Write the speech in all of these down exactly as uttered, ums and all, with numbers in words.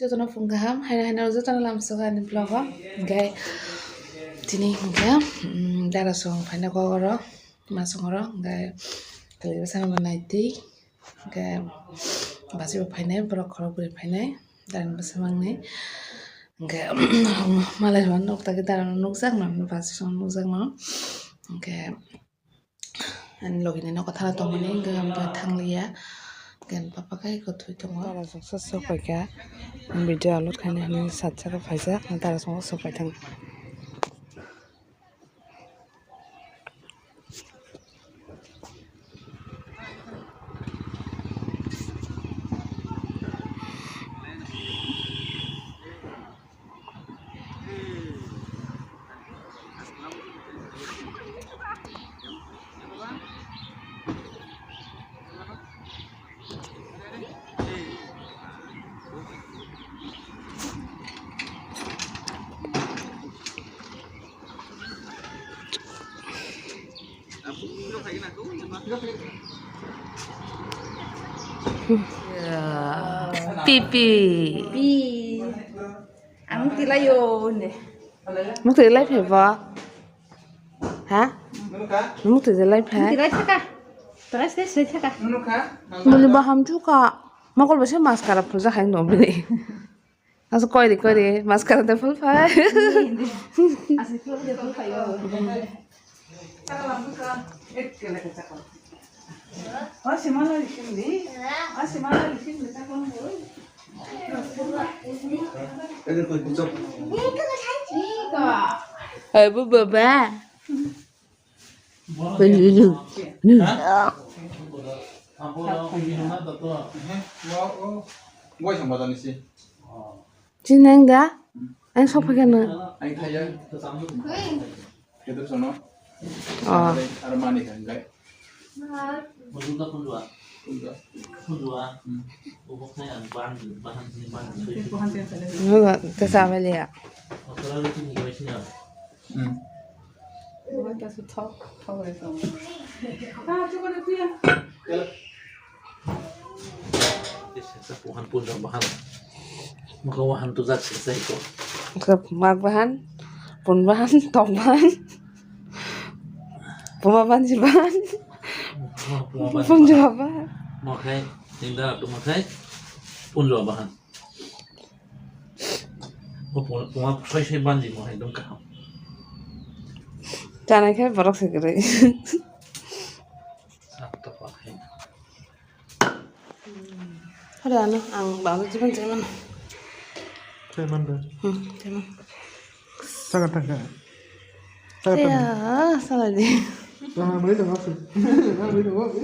Jotono phung kaham, haino haino jotono lamsogo ani vlog o. Hwnkhe tini hwnkhe, mm, dara song phaina kok oro, masong oro, hwnkhe kali bwsano bo naitwi, hwnkhe basi bo phainai, borok khorok bwrwi phainai, darani bwsa mangni. Hwnkhe malai rok nukjagwi, darano nukjak, basi rok nukjakno. Hwnkhe Ani logi ni nogo thana tongmani, hwnkhe ang bo thangliya, hwnkhe ani papa khe kwthwi tongo. Dara joksa sok paikha, video upload khaina hinwi sat saka phaijak, dara joksa sok paithang. Pipi. Pi. Ang tilayo ne. Mukti lai phai bo. Ha? Mukti lai phai. Tilai thaka. Tilai se se thaka. Muli baham chuka. Mokol bese maskara phuja khai no bini. Asa koiri koiri maskara de phul phai. Asa phul de phul phai. Abo baba. Chinang da? Ang sopha kena. Ang thaya. Ketu sono. Oh. Armani kan gai. Nunga te samaliya. Hmm. Wahan pun jam bahan. Maka wahan tu jak sisa iko. Mak bahan, pun bahan, tok bahan. Puma bahan, si bahan. Pun jua bahan. Makai, tinda tu makai. Pun jua bahan. Puma soi soi bahan di makai dong kaham. Janai khe borok se kwrwi. Sak to pakai. Hore ano ang babu jiban jai mano. Jai mano. Hmm, jai mano. Saka taka. Saka taka. Ya, salah di. Saka beri dong aku. Saka beri dong aku.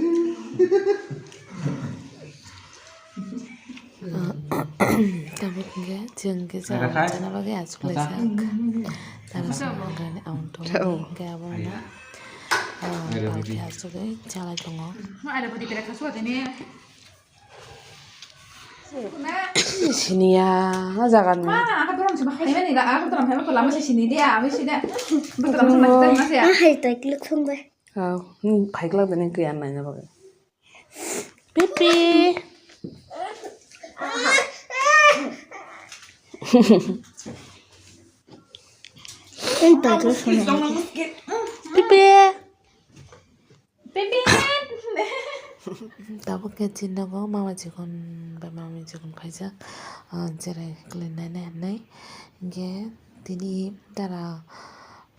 Tabuk hingke chwng kisa chana bagwi achuk laijak. Tara samani ang tongmani hingke abo no. Palki achugwi chalai tongo. Siniya, ah, jaga ni. Ma, aku dorong coba hai mani, aku dorong hai mani, lama sih sini dia, habis sih dia. Betul lama sih, masih ya. Ah, hai, tak luk sung deh. Oh, hmm, hai kelak deh, nih, kian nanya pakai. Pipi. Ini tak luk sung deh. Pipi. Tabuk khe chini nogo mama chikon bai mami chikon phaijak, ah, cherai kwlwi nainai hinwi. Hinkhe tini dara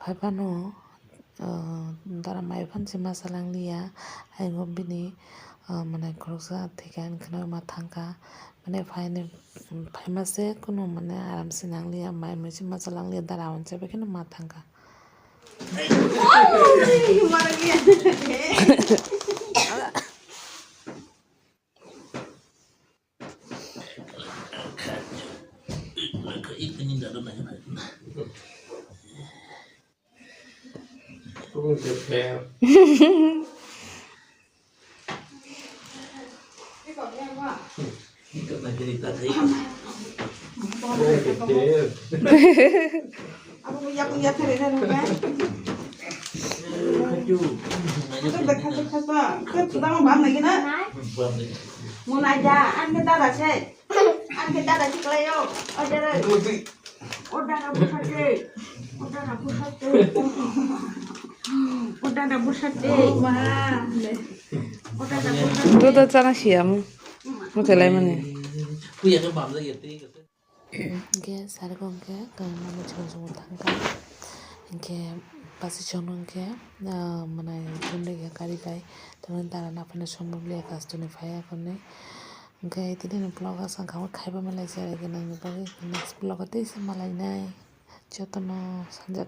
phaiphano, ah, dara mai phano se ma salangliya, ayung bini, ah, mane khoroksa thwikha hinkheno ma thangkha, mane phaini phaima se kunu mane aram se nangliya, mai mui se ma salangliya, dara hwn se bai kheno ma thangkha. Ang khe dada tiklaio. O dada. O dada bwsate. O dada bwsate. O dada bwsate. O dada bwsate. Duda chana siyam. Mutelai mani. Kuya ke bamjak ya tei. Hingke sarikon khe mama chwng chwng thangkha. Hingke basi chwng khe mwnai chwng khe kari bai. Tamni dara naphani songmani liya kastorni phaiya hwnwi. Hingke tini vlog aswk khaui khaiba malai se, nangni bagwi next vlog o tei se malainai. Jotono sanjak.